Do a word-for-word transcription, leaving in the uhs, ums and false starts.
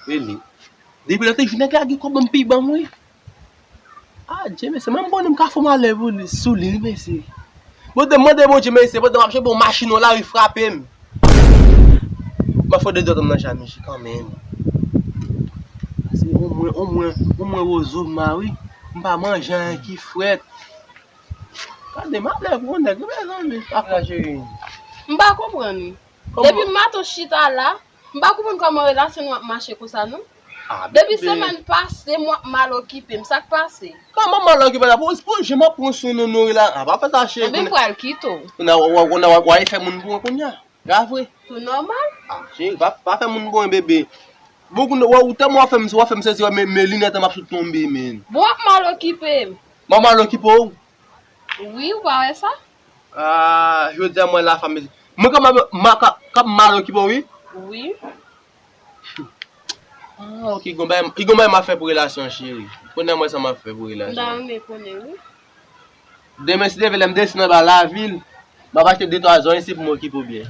Rele. Depi lè te jwenn nèg la gen kòb ban m pi ban m wi. Adje mesye, mwen m konnen m ka fè malè pou li, sou li wi mesye. Bon, te mande Bondye mesye, pandan m ap jwe bon machin nan lari frape m. M ap fè de dòt nan jamè kanmenm. Pase omwen, omwen, omwen wozo m a wi. M pa manje anyen ki frèt. Gade malè pou yon nèg wi mezanmi. Apa cheri. M pa konprann wi. Depi maten chita la, m pa konprann kòman relasyon nou ap mache konsa non. Depi semèn pase m w ap mal okipe m, sa k pase? Kòman mal okipe la? Pou, pou jan m ap pran swen nou, nou rela, a pa fè sa cheri. Anben m pral kite w. Kounye a w, w, w, w, w al fè moun pran kounye a. Sa vre? Tou nòmal. Ah, cheri, pa, pa fè moun bon bebe. Bon, kounye a, w, w tèlman w ap fè m, w ap fè m santi, men, men linèt an m ap sot tonbe, men. Bon, w ap mal okipe m. M ap mal okipe w? Wi, ou pa wè sa? Ah, jodi a mwen la fanm. Mwen kap mal, ma, kap, kap mal okipe w, wi. Wi. Ah, ok, gon bagay, gon bagay m ap fè pou relasyon cheri. Konnen mwen sa m ap fè pou relasyon. M ta renmen konnen, wi. Demen, si Dye vle, lè m desann anba lavil, m ap achte de twa zòn isi pou m okipe w byen.